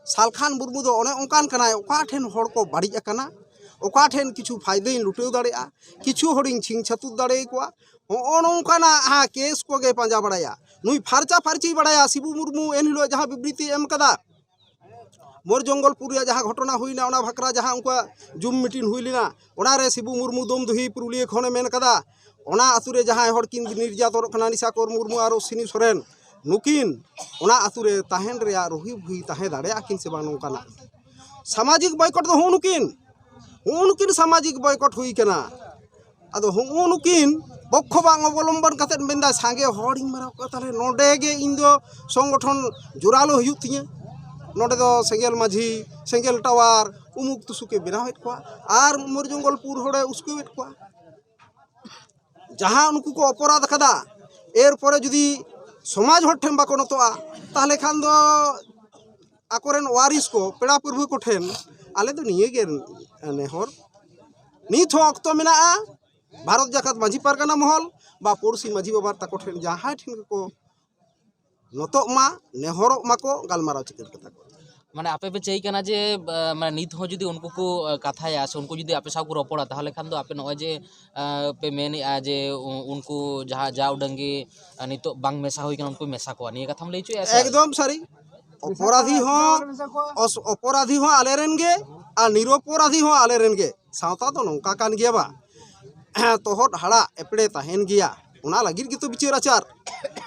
ᱥᱟᱞᱠᱷᱟᱱ ᱢᱩᱨᱢᱩ ᱫᱚ ᱚᱱᱮ ᱚᱱᱠᱟᱱ ᱠᱟᱱᱟᱭ, ᱚᱠᱟ ᱴᱷᱮᱱ ᱦᱚᱲ ᱠᱚ ᱵᱟᱹᱲᱤᱡ ᱟᱠᱟᱱᱟ, ᱚᱠᱟ ᱴᱷᱮᱱ ᱠᱤᱪᱷᱩ ᱯᱷᱟᱭᱫᱟᱧ ᱞᱩᱴᱟᱹᱣ ᱫᱟᱲᱮᱭᱟᱜᱼᱟ, ᱠᱤᱪᱷᱩ ᱦᱚᱲᱤᱧ ᱪᱷᱤᱝ ᱪᱷᱟᱹᱛᱩᱨ ᱫᱟᱲᱮᱭᱟᱠᱚᱣᱟ, ᱦᱚᱸᱜᱼᱚ ᱱᱚᱝᱠᱟᱱᱟᱜ ᱦᱟᱸ ᱠᱮᱥ ᱠᱚᱜᱮ ᱯᱟᱸᱡᱟ ᱵᱟᱲᱟᱭᱟ᱾ ᱱᱩᱭ ᱯᱷᱟᱨᱪᱟ ᱯᱷᱟᱨᱪᱤ ᱵᱟᱲᱟᱭᱟ᱾ ᱥᱤᱵᱩ ᱢᱩᱨᱢᱩ ᱮᱱ ᱦᱤᱞᱳᱜ ᱡᱟᱦᱟᱸ ᱵᱤᱵᱨᱤᱛᱤᱭ ᱮᱢ ᱠᱟᱫᱟ, ᱢᱳᱨ ᱡᱚᱝᱜᱚᱞᱯᱩᱨ ᱨᱮᱭᱟᱜ ᱡᱟᱦᱟᱸ ᱜᱷᱚᱴᱚᱱᱟ ᱦᱩᱭᱱᱟ, ᱚᱱᱟ ᱵᱷᱟᱠᱨᱟ ᱡᱟᱦᱟᱸ ᱩᱱᱠᱩᱣᱟᱜ ᱡᱩᱢ ᱢᱤᱴᱤᱝ ᱦᱩᱭ ᱞᱮᱱᱟ, ᱚᱱᱟᱨᱮ ᱥᱤᱵᱩ ᱢᱩᱨᱢᱩ ᱫᱚᱢᱫᱩᱦᱤ ᱯᱩᱨᱩᱞᱤᱭᱟᱹ ᱠᱷᱚᱱᱮ ᱢᱮᱱ ᱠᱟᱫᱟ, ᱚᱱᱟ ᱟᱹᱛᱩ ᱨᱮ ᱡᱟᱦᱟᱸᱭ ᱦᱚᱲ ᱠᱤᱱ ᱱᱤᱨᱡᱟᱛᱚᱱᱚᱜ ᱠᱟᱱᱟ, ᱱᱤᱥᱟᱠᱚᱨ ᱢᱩᱨᱢᱩ ᱟᱨ ᱚᱥᱥᱤᱱᱤ ᱥᱚᱨᱮᱱ, ᱱᱩᱠᱤᱱ ᱚᱱᱟ ᱟᱹᱛᱩ ᱨᱮ ᱛᱟᱦᱮᱱ ᱨᱮᱭᱟᱜ ᱨᱩᱦᱤ ᱵᱷᱩᱦᱤ ᱛᱟᱦᱮᱸ ᱫᱟᱲᱮᱭᱟᱜᱼᱟ ᱠᱤᱱ ᱥᱮ ᱵᱟᱝ, ᱱᱚᱝᱠᱟᱱᱟᱜ ᱥᱟᱢᱟᱡᱤᱠ ᱵᱚᱭᱠᱚᱴ ᱫᱚ ᱦᱩᱜᱼᱩ ᱱᱩᱠᱤᱱ, ᱦᱩᱜᱼᱩ ᱱᱩᱠᱤᱱ ᱥᱟᱢᱟᱡᱤᱠ ᱵᱚᱭᱠᱚᱴ ᱦᱩᱭ ᱠᱟᱱᱟ᱾ ᱟᱫᱚ ᱦᱩᱜᱼᱩ ᱱᱩᱠᱤᱱ ᱯᱚᱠᱠᱷᱚ ᱵᱟᱝ ᱚᱵᱚᱞᱚᱢᱵᱚᱱ ᱠᱟᱛᱮᱫ ᱢᱮᱱᱫᱟ, ᱥᱟᱸᱜᱮ ᱦᱚᱲᱤᱧ ᱢᱟᱨᱟᱣ ᱠᱚᱣᱟ, ᱛᱟᱦᱞᱮ ᱱᱚᱰᱮ ᱜᱮ ᱤᱧ ᱫᱚ ᱥᱚᱝᱜᱚᱴᱷᱚᱱ ᱡᱳᱨᱟᱞᱳ ᱦᱩᱭᱩᱜ ᱛᱤᱧᱟᱹ᱾ ᱱᱚᱰᱮ ᱫᱚ ᱥᱮᱸᱜᱮᱞ ᱢᱟᱹᱡᱷᱤ, ᱥᱮᱸᱜᱮᱞ ᱴᱟᱣᱟᱨ, ᱩᱢᱩᱠ ᱛᱩᱥᱩᱠᱮ ᱵᱮᱱᱟᱣᱮᱫ ᱠᱚᱣᱟ ᱟᱨ ᱢᱳᱨ ᱡᱚᱝᱜᱚᱞᱯᱩᱨ ᱦᱚᱲᱮ ᱩᱥᱠᱟᱹᱣᱮᱫ ᱠᱚᱣᱟ᱾ ᱡᱟᱦᱟᱸ ᱱᱩᱠᱩ ᱠᱚ ᱚᱯᱚᱨᱟᱫᱷ ᱠᱟᱫᱟ, ᱮᱨᱯᱚᱨᱮ ᱡᱩᱫᱤ ᱥᱚᱢᱟᱡᱽ ᱦᱚᱲ ᱴᱷᱮᱱ ᱵᱟᱠᱚ ᱱᱚᱛᱚᱜᱼᱟ, ᱛᱟᱦᱞᱮ ᱠᱷᱟᱱ ᱫᱚ ᱟᱠᱚᱨᱮᱱ ᱣᱟᱨᱤᱥ ᱠᱚ, ᱯᱮᱲᱟ ᱯᱟᱹᱨᱵᱷᱟᱹ ᱠᱚᱴᱷᱮᱱ ᱟᱞᱮ ᱫᱚ ᱱᱤᱭᱟᱹᱜᱮ ᱱᱮᱦᱚᱨ᱾ ᱱᱤᱛ ᱦᱚᱸ ᱚᱠᱛᱚ ᱢᱮᱱᱟᱜᱼᱟ, ᱵᱷᱟᱨᱚᱛ ᱡᱟᱠᱟᱛ ᱢᱟᱹᱡᱷᱤ ᱯᱟᱨᱜᱟᱱᱟ ᱢᱚᱦᱚᱞ ᱵᱟ ᱯᱩᱲᱥᱤ ᱢᱟᱹᱡᱷᱤ ᱵᱟᱵᱟ ᱛᱟᱠᱚ ᱴᱷᱮᱱ ᱡᱟᱦᱟᱸᱭ ᱴᱷᱮᱱ ᱜᱮᱠᱚ ᱱᱚᱛᱚᱜ ᱢᱟ, ᱱᱮᱦᱚᱨᱚᱜ ᱢᱟᱠᱚ, ᱜᱟᱞᱢᱟᱨᱟᱣ ᱪᱤᱠᱟᱹᱲ ᱠᱟᱛᱟ ᱠᱚ᱾ ᱢᱟᱱᱮ ᱟᱯᱮ ᱯᱮ ᱪᱟᱹᱭ ᱠᱟᱱᱟ ᱡᱮ, ᱟ, ᱢᱟᱱᱮ ᱱᱤᱛ ᱦᱚᱸ ᱡᱩᱫᱤ ᱩᱱᱠᱩ ᱠᱚ, ᱟ, ᱠᱟᱛᱷᱟᱭᱟ ᱥᱮ ᱩᱱᱠᱩ ᱡᱩᱫᱤ ᱟᱯᱮ ᱥᱟᱶ ᱠᱚ ᱨᱚᱯᱚᱲᱟ, ᱛᱟᱦᱚᱞᱮ ᱠᱷᱟᱱ ᱫᱚ ᱟᱯᱮ ᱱᱚᱜᱼᱚᱭ ᱡᱮ, ᱟ, ᱯᱮ ᱢᱮᱱᱮᱫᱼᱟ ᱡᱮ ᱩ-, ᱩᱱᱠᱩ ᱡᱟᱦᱟᱸ ᱡᱟ ᱩᱰᱟᱹᱝ ᱜᱮ, ᱟ, ᱱᱤᱛᱚᱜ ᱵᱟᱝ ᱢᱮᱥᱟ ᱦᱩᱭ ᱠᱟᱱᱟ, ᱩᱱᱠᱩ ᱢᱮᱥᱟ ᱠᱚᱣᱟ, ᱱᱤᱭᱟᱹ ᱠᱟᱛᱷᱟᱢ ᱞᱟᱹᱭ ᱦᱚᱪᱚᱭᱮᱫᱼᱟ ᱥᱮ? ᱮᱠᱫᱚᱢ ᱥᱟᱹᱨᱤ᱾ ᱚᱯᱚᱨᱟᱫᱷᱤ ᱦᱚᱸ ᱚᱥ-, ᱚᱯᱚᱨᱟᱫᱷᱤ ᱦᱚᱸ ᱟᱞᱮ ᱨᱮᱱ ᱜᱮ ᱟᱨ ᱱᱤᱨᱚᱯᱚᱨᱟᱫᱷᱤ ᱦᱚᱸ ᱟᱞᱮ ᱨᱮᱱ ᱜᱮ᱾ ᱥᱟᱶᱛᱟ ᱫᱚ ᱱᱚᱝᱠᱟ ᱠᱟᱱ ᱜᱮᱭᱟ ᱵᱟ᱾ ᱛᱚᱦᱚᱫ ᱦᱟᱲᱟᱜ ᱮᱯᱲᱮ ᱛᱟᱦᱮᱱ ᱜᱮᱭᱟ, ᱚᱱᱟ ᱞᱟᱹᱜᱤᱫ ᱜᱮᱛᱚ ᱵᱤᱪᱟᱹᱨ ᱟᱪᱟᱨ᱾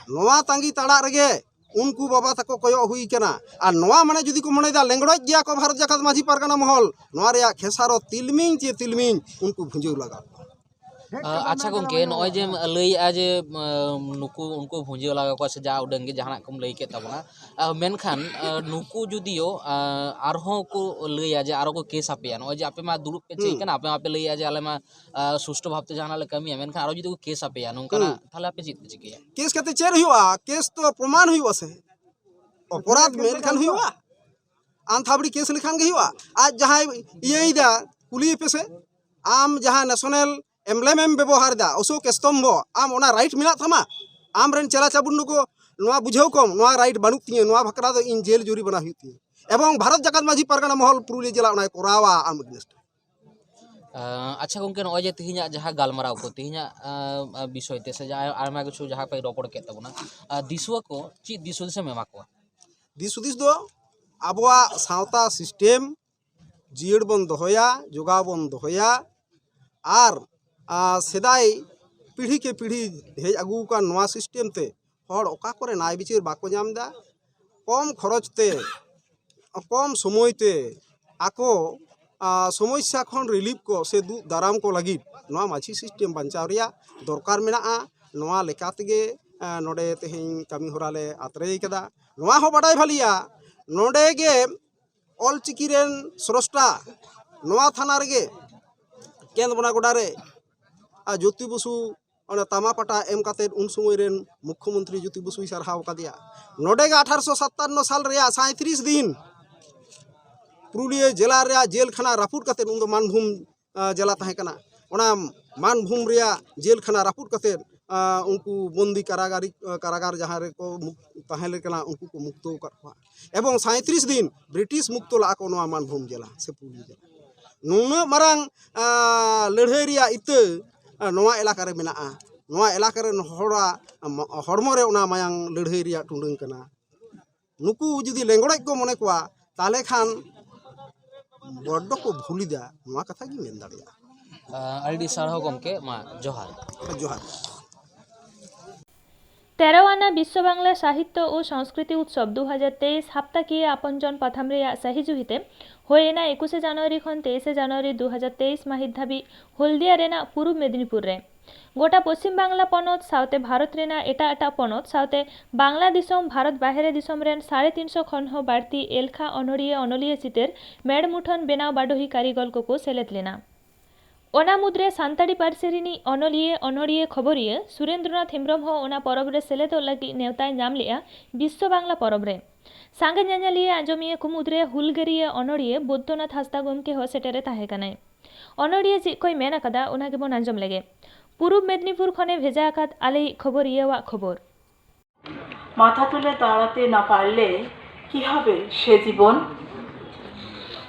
ᱱᱚᱣᱟ ᱛᱟᱺᱜᱤ ᱛᱟᱲᱟᱜ ᱨᱮᱜᱮ ᱩᱱᱠᱩ ᱵᱟᱵᱟ ᱛᱟᱠᱚ ᱠᱚᱭᱚᱜ ᱦᱩᱭ ᱠᱟᱱᱟ᱾ ᱟᱨ ᱱᱚᱣᱟ ᱢᱟᱱᱮ ᱡᱩᱫᱤ ᱠᱚ ᱢᱚᱱᱮᱭᱮᱫᱟ ᱞᱮᱸᱜᱽᱲᱚᱡ ᱜᱮᱭᱟ ᱠᱚ ᱵᱷᱟᱨᱚᱛ ᱡᱟᱠᱟᱛ ᱢᱟᱹᱡᱷᱤ ᱯᱟᱨᱜᱟᱱᱟ ᱢᱚᱦᱚᱞ, ᱱᱚᱣᱟ ᱨᱮᱭᱟᱜ ᱠᱷᱮᱥᱟᱨᱚᱛ ᱛᱤᱞᱢᱤᱧ ᱪᱮ ᱛᱤᱞᱢᱤᱧ ᱩᱱᱠᱩ ᱵᱷᱩᱸᱡᱟᱹᱣ ᱞᱟᱜᱟᱣ ᱠᱚᱣᱟ᱾ ᱟ, ᱟᱪᱪᱷᱟ ᱜᱚᱝᱠᱮ, ᱱᱚᱜᱼᱚᱭ ᱡᱮᱢ ᱞᱟᱹᱭᱮᱜᱼᱟ ᱡᱮ, ᱟᱢ, ᱱᱩᱠᱩ ᱩᱱᱠᱩ ᱵᱷᱩᱸᱡᱟᱹᱣ ᱞᱟᱜᱟᱣ ᱠᱚᱣᱟ ᱥᱮ ᱡᱟ ᱩᱰᱟᱹᱝ ᱜᱮ ᱡᱟᱦᱟᱱᱟᱜ ᱠᱚᱢ ᱞᱟᱹᱭ ᱠᱮᱫ ᱛᱟᱵᱚᱱᱟ, ᱟ, ᱢᱮᱱᱠᱷᱟᱱ, ᱟ, ᱱᱩᱠᱩ ᱡᱩᱫᱤᱭᱳ, ᱟ, ᱟᱨᱦᱚᱸ ᱠᱚ ᱞᱟᱹᱭᱟ ᱡᱮ ᱟᱨᱦᱚᱸ ᱠᱚ ᱠᱮᱥ ᱟᱯᱮᱭᱟ, ᱱᱚᱜᱼᱚᱭ ᱡᱮ ᱟᱯᱮ ᱢᱟ ᱫᱩᱲᱩᱵ ᱯᱮ ᱪᱮᱫ ᱦᱩᱸ᱾ ᱠᱟᱱᱟ, ᱟᱯᱮ ᱢᱟᱯᱮ ᱞᱟᱹᱭᱮᱜᱼᱟ ᱡᱮ ᱟᱞᱮ ᱢᱟ, ᱟ, ᱥᱩᱥᱴᱷᱩ ᱵᱷᱟᱵᱛᱮ ᱡᱟᱦᱟᱱᱟᱜ ᱞᱮ ᱠᱟᱹᱢᱤᱭᱟ, ᱢᱮᱱᱠᱷᱟᱱ ᱟᱨᱚ ᱡᱩᱫᱤ ᱠᱚ ᱠᱮᱥ ᱟᱯᱮᱭᱟ ᱱᱚᱝᱠᱟᱱᱟᱜ, ᱦᱩᱸ᱾ ᱛᱟᱦᱚᱞᱮ ᱟᱯᱮ ᱪᱮᱫ ᱯᱮ ᱪᱤᱠᱟᱹᱭᱟ? ᱠᱮᱥ ᱠᱟᱛᱮ ᱪᱮᱫ ᱦᱩᱭᱩᱜᱼᱟ? ᱠᱮᱥ ᱛᱚ ᱯᱨᱚᱢᱟᱱ ᱦᱩᱭᱩᱜᱼᱟ ᱥᱮ, ᱚᱯᱚᱨᱟᱫᱷ ᱢᱮᱱ ᱞᱮᱠᱷᱟᱱ ᱦᱩᱭᱩᱜᱼᱟ, ᱟᱱᱛᱷᱟᱵᱲᱤ ᱠᱮᱥ ᱞᱮᱠᱷᱟᱱ ᱜᱮ ᱦᱩᱭᱩᱜᱼᱟ᱾ ᱟᱡ ᱡᱟᱦᱟᱸᱭ ᱤᱭᱟᱹᱭᱮᱫᱟ, ᱠᱩᱞᱤᱭᱮ ᱯᱮᱥᱮ, ᱟᱢ ᱡᱟᱦᱟᱸ ᱱᱮᱥᱚᱱᱟᱞ ᱮᱢᱵᱞᱮᱢ ᱮᱢ ᱵᱮᱵᱚᱦᱟᱨ ᱮᱫᱟ, ᱚᱥᱳᱠ ᱥᱛᱚᱢᱵᱷᱚ, ᱟᱢ ᱚᱱᱟ ᱨᱟᱭᱤᱴ ᱢᱮᱱᱟᱜ ᱛᱟᱢᱟ? ᱟᱢ ᱨᱮᱱ ᱪᱮᱞᱟ ᱪᱟᱵᱩᱱᱰᱩ ᱠᱚ ᱱᱚᱣᱟ ᱵᱩᱡᱷᱟᱹᱣ ᱠᱚᱢ, ᱱᱚᱣᱟ ᱨᱟᱭᱤᱴ ᱵᱟᱹᱱᱩᱜ ᱛᱤᱧᱟᱹ, ᱱᱚᱣᱟ ᱵᱟᱠᱷᱨᱟ ᱫᱚ ᱤᱧ ᱡᱮᱞ ᱡᱩᱨᱤ ᱵᱟᱱᱟ ᱦᱩᱭᱩᱜ ᱛᱤᱧᱟᱹ᱾ ᱮᱵᱚᱝ ᱵᱷᱟᱨᱚᱛ ᱡᱟᱠᱟᱛ ᱢᱟᱹᱡᱷᱤ ᱯᱟᱨᱜᱟᱱᱟ ᱢᱚᱦᱚᱞ ᱯᱩᱨᱩᱞᱤᱭᱟᱹ ᱡᱮᱞᱟ ᱚᱱᱟᱭ ᱠᱚᱨᱟᱣᱟ ᱟᱢ against᱾ ᱟᱸ, ᱟᱪᱪᱷᱟ ᱜᱚᱝᱠᱮ, ᱱᱚᱜᱼᱚᱭ ᱡᱮ ᱛᱮᱦᱮᱧᱟᱜ ᱡᱟᱦᱟᱸ ᱜᱟᱞᱢᱟᱨᱟᱣ ᱠᱚ, ᱛᱮᱦᱮᱧᱟᱜ, ᱟᱸ, ᱟᱸ, ᱵᱤᱥᱚᱭ ᱛᱮ ᱥᱮ ᱡᱟᱦᱟᱸ ᱟᱭᱢᱟ ᱠᱤᱪᱷᱩ ᱡᱟᱦᱟᱸ ᱯᱮ ᱨᱚᱯᱚᱲ ᱠᱮᱫ ᱛᱟᱵᱚᱱᱟ, ᱟᱸ, ᱫᱤᱥᱩᱣᱟᱹ ᱠᱚ ᱪᱮᱫ ᱫᱤᱥ ᱦᱩᱫᱤᱥ ᱮᱢ ᱮᱢᱟ ᱠᱚᱣᱟ? ᱫᱤᱥ ᱦᱩᱫᱤᱥ ᱫᱚ ᱟᱵᱚᱣᱟᱜ ᱥᱟᱶᱛᱟ system ᱡᱤᱭᱟᱹᱲ ᱵᱚᱱ ᱫᱚᱦᱚᱭᱟ, ᱡᱚᱜᱟᱣ ᱵᱚᱱ ᱫᱚᱦᱚᱭᱟ᱾ ᱟᱨ, ᱟᱸ, ᱥᱮᱫᱟᱭ ᱯᱤᱲᱦᱤ ᱠᱮ ᱯᱤᱲᱦᱤ ᱦᱮᱡ ᱟᱹᱜᱩ ᱟᱠᱟᱱ ᱱᱚᱣᱟ system ᱛᱮ ᱦᱚᱲ ᱚᱠᱟ ᱠᱚᱨᱮ ᱱᱟᱭ ᱵᱤᱪᱟᱹᱨ ᱵᱟᱠᱚ ᱧᱟᱢ ᱮᱫᱟ, ᱠᱚᱢ ᱠᱷᱚᱨᱚᱪ ᱛᱮ, ᱠᱚᱢ ᱥᱚᱢᱚᱭ ᱛᱮ ᱟᱠᱚ, ᱟ, ᱥᱚᱢᱚᱥᱥᱟ ᱠᱷᱚᱱ relief ᱠᱚ ᱥᱮ ᱫᱩᱜ ᱫᱟᱨᱟᱢ ᱠᱚ ᱞᱟᱹᱜᱤᱫ ᱱᱚᱣᱟ ᱢᱟᱹᱡᱷᱤ system ᱵᱟᱧᱪᱟᱣ ᱨᱮᱭᱟᱜ ᱫᱚᱨᱠᱟᱨ ᱢᱮᱱᱟᱜᱼᱟ᱾ ᱱᱚᱣᱟ ᱞᱮᱠᱟ ᱛᱮᱜᱮ, ᱟ, ᱱᱚᱰᱮ ᱛᱮᱦᱮᱧ ᱠᱟᱹᱢᱤ ᱦᱚᱨᱟ ᱞᱮ ᱟᱛᱨᱮ ᱠᱟᱫᱟ᱾ ᱱᱚᱣᱟ ᱦᱚᱸ ᱵᱟᱰᱟᱭ ᱵᱷᱟᱹᱞᱤᱭᱟ, ᱱᱚᱰᱮ ᱜᱮ ᱚᱞᱪᱤᱠᱤ ᱨᱮᱱ ᱥᱨᱚᱥᱴᱟ ᱱᱚᱣᱟ ᱛᱷᱟᱱᱟ ᱨᱮᱜᱮ ᱠᱮᱸᱫᱽᱵᱚᱱᱟ ᱜᱚᱰᱟ ᱨᱮ, ᱟ, ᱡᱳᱛᱤ ᱵᱚᱥᱩ ᱚᱱᱟ ᱛᱟᱢᱟ ᱯᱟᱴᱟ ᱮᱢ ᱠᱟᱛᱮᱫ ᱩᱱ ᱥᱚᱢᱚᱭ ᱨᱮᱱ ᱢᱩᱠᱠᱷᱚᱢᱚᱱᱛᱨᱤ ᱡᱳᱛᱤ ᱵᱚᱥᱩᱭ ᱥᱟᱨᱦᱟᱣ ᱟᱠᱟᱫᱮᱭᱟ᱾ ᱱᱚᱰᱮ ᱜᱮ ᱟᱴᱷᱟᱨᱚᱥᱚ ᱥᱟᱛᱟᱱᱱᱚ ᱥᱟᱞ ᱨᱮᱭᱟᱜ ᱥᱟᱸᱭᱛᱨᱤᱥ ᱫᱤᱱ ᱯᱩᱨᱩᱞᱤᱭᱟᱹ ᱡᱮᱞᱟ ᱨᱮᱭᱟᱜ ᱡᱮᱞ ᱠᱷᱟᱱᱟ ᱨᱟᱹᱯᱩᱫ ᱠᱟᱛᱮᱫ, ᱩᱱ ᱫᱚ ᱢᱟᱱᱵᱷᱩᱢ, ᱟ, ᱡᱮᱞᱟ ᱛᱟᱦᱮᱸ ᱠᱟᱱᱟ, ᱚᱱᱟ ᱢᱟᱱᱵᱷᱩᱢ ᱨᱮᱭᱟᱜ ᱡᱮᱞ ᱠᱷᱟᱱᱟ ᱨᱟᱹᱯᱩᱫ ᱠᱟᱛᱮᱫ, ᱟᱸ, ᱩᱱᱠᱩ ᱵᱚᱱᱫᱤ ᱠᱟᱨᱟᱜᱟᱨᱤ, ᱠᱟᱨᱟᱜᱟᱨ ᱡᱟᱦᱟᱸ ᱨᱮᱠᱚ ᱢᱩᱠ-, ᱛᱟᱦᱮᱸ ᱞᱮᱱ ᱠᱟᱱᱟ, ᱩᱱᱠᱩ ᱠᱚ ᱢᱩᱠᱛᱚ ᱟᱠᱟᱫ ᱠᱚᱣᱟ᱾ ᱮᱵᱚᱝ ᱥᱟᱸᱭᱛᱨᱤᱥ ᱫᱤᱱ ᱵᱨᱤᱴᱤᱥ ᱢᱩᱠᱛᱚ ᱞᱟᱜᱼᱟ ᱠᱚ ᱱᱚᱣᱟ ᱢᱟᱱᱵᱷᱩᱢ ᱡᱮᱞᱟ ᱥᱮ ᱯᱩᱨᱩᱞᱤᱭᱟᱹ ᱡᱮᱞᱟ᱾ ᱱᱩᱱᱟᱹᱜ ᱢᱟᱨᱟᱝ, ᱟᱸ, ᱞᱟᱹᱲᱦᱟᱹᱭ ᱨᱮᱭᱟᱜ ᱤᱛᱟᱹ, ᱟᱸ, ᱱᱚᱣᱟ ᱮᱞᱟᱠᱟ ᱨᱮ ᱢᱮᱱᱟᱜᱼᱟ᱾ ᱱᱚᱣᱟ ᱮᱞᱟᱠᱟ ᱨᱮᱱ ᱦᱚᱲᱟᱜ, ᱟᱸ, ᱦᱚᱲᱢᱚ ᱨᱮ ᱚᱱᱟ ᱢᱟᱭᱟᱝ ᱞᱟᱹᱲᱦᱟᱹᱭ ᱨᱮᱭᱟᱜ ᱴᱩᱰᱟᱹᱝ ᱠᱟᱱᱟ᱾ ᱱᱩᱠᱩ ᱡᱩᱫᱤ ᱞᱮᱸᱜᱽᱲᱚᱡ ᱠᱚ ᱢᱚᱱᱮ ᱠᱚᱣᱟ, ᱛᱟᱦᱚᱞᱮ ᱠᱷᱟᱱ ᱵᱚᱰᱰᱚ ᱠᱚ ᱵᱷᱩᱞᱤᱫᱟ, ᱱᱚᱣᱟ ᱠᱟᱛᱷᱟ ᱜᱤᱧ ᱢᱮᱱ ᱫᱟᱲᱮᱭᱟᱜᱼᱟ᱾ ᱟᱹᱰᱤ ᱥᱟᱨᱦᱟᱣ ᱜᱚᱢᱠᱮ, ᱢᱟ ᱡᱚᱦᱟᱨ᱾ ᱡᱚᱦᱟᱨ᱾ তেরো আনা বিশ্ব বাংলা সাহিত্য ও সংস্কৃতি উৎসব দু হাজার তেইশ হাপ্তাকিয়া আপনজন ᱯᱟᱛᱷᱟᱢ ᱨᱮᱭᱟᱜ ᱥᱟᱹᱦᱤ ᱡᱩᱦᱤᱛᱮ ᱦᱩᱭ ᱮᱱᱟ ᱮᱠᱩᱥᱮ ᱡᱟᱱᱩᱣᱟᱨᱤ ᱠᱷᱚᱱ ᱛᱮᱭᱤᱥᱮ ᱡᱟᱱᱩᱣᱟᱨᱤ ᱫᱩ ᱦᱟᱡᱟᱨ ᱛᱮᱭᱤᱥ ᱢᱟᱹᱦᱤᱛ ᱫᱷᱟᱹᱵᱤᱡ ᱦᱚᱞᱫᱤᱭᱟ ᱨᱮᱱᱟᱜ ᱯᱩᱨᱩᱵ ᱢᱮᱫᱤᱱᱤᱯᱩᱨ ᱨᱮ᱾ ᱜᱚᱴᱟ ᱯᱚᱪᱷᱤᱢ ᱵᱟᱝᱞᱟ ᱯᱚᱱᱚᱛ ᱥᱟᱶᱛᱮ ᱵᱷᱟᱨᱚᱛ ᱨᱮᱱᱟᱜ ᱮᱴᱟᱜ ᱮᱴᱟᱜ ᱯᱚᱱᱚᱛ ᱥᱟᱶᱛᱮ ᱵᱟᱝᱞᱟ ᱫᱤᱥᱚᱢ ᱵᱷᱟᱨᱚᱛ ᱵᱟᱦᱨᱮ ᱫᱤᱥᱚᱢ ᱨᱮᱱ ᱥᱟᱲᱮ ᱛᱤᱱᱥᱚ ᱠᱷᱚᱱ ᱦᱚᱸ ᱵᱟᱹᱲᱛᱤ ᱮᱞᱠᱷᱟ ᱚᱱᱚᱲᱤᱭᱟᱹ ᱚᱱᱚᱞᱤᱭᱟᱹ ᱪᱤᱛᱟᱹᱨ ᱢᱮᱲ ᱢᱩᱴᱷᱟᱹᱱ ᱵᱮᱱᱟᱣ ᱵᱟᱰᱚᱦᱤ ᱠᱟᱹᱨᱤᱜᱚᱞ ᱠᱚᱠᱚ ᱥᱮᱞᱮᱫ ᱞᱮᱱᱟ᱾ ᱚᱱᱟ ᱢᱩᱫᱽᱨᱮ ᱥᱟᱱᱛᱟᱲᱤ ᱯᱟᱹᱨᱥᱤ ᱨᱤᱱᱤᱡ ᱚᱱᱚᱞᱤᱭᱟᱹ ᱚᱱᱚᱲᱤᱭᱟᱹ ᱠᱷᱚᱵᱚᱨᱤᱭᱟᱹ ᱥᱩᱨᱮᱱᱫᱨᱚᱱᱟᱛᱷ ᱦᱮᱢᱵᱽᱨᱚᱢ ᱦᱚᱸ ᱚᱱᱟ ᱯᱚᱨᱚᱵᱽ ᱨᱮ ᱥᱮᱞᱮᱫᱚᱜ ᱞᱟᱹᱜᱤᱫ ᱱᱮᱣᱛᱟᱭ ᱧᱟᱢ ᱞᱮᱫᱼᱟ ᱵᱤᱥᱥᱚ ᱵᱟᱝᱞᱟ ᱯᱚᱨᱚᱵᱽ ᱨᱮ᱾ ᱥᱟᱸᱜᱮ ᱧᱮᱧᱮᱞᱤᱭᱟᱹ ᱟᱸᱡᱚᱢᱤᱭᱟᱹ ᱠᱚ ᱢᱩᱫᱽᱨᱮ ᱦᱩᱞᱜᱟᱹᱨᱤᱭᱟᱹ ᱚᱱᱚᱲᱤᱭᱟᱹ ᱵᱳᱫᱽᱫᱚᱱᱟᱛᱷ ᱦᱟᱸᱥᱫᱟ ᱜᱚᱢᱠᱮ ᱦᱚᱸ ᱥᱮᱴᱮᱨᱮ ᱛᱟᱦᱮᱸ ᱠᱟᱱᱟᱭ᱾ ᱚᱱᱚᱲᱤᱭᱟᱹ ᱪᱮᱫ ᱠᱚᱭ ᱢᱮᱱ ᱟᱠᱟᱫᱟ, ᱚᱱᱟ ᱜᱮᱵᱚᱱ ᱟᱸᱡᱚᱢ ᱞᱮᱜᱮ᱾ ᱯᱩᱨᱩᱵ ᱢᱮᱫᱽᱱᱤᱯᱩᱨ ᱠᱷᱚᱱᱮ ᱵᱷᱮᱡᱟ ᱟᱠᱟᱫ ᱟᱞᱮᱭᱤᱡ ᱠᱷᱚᱵᱚᱨᱤᱭᱟᱹᱣᱟᱜ ᱠᱷᱚᱵᱚᱨ᱾ মাথা তুলে দাঁড়াতে না পারলে কি হবে সে জীবন?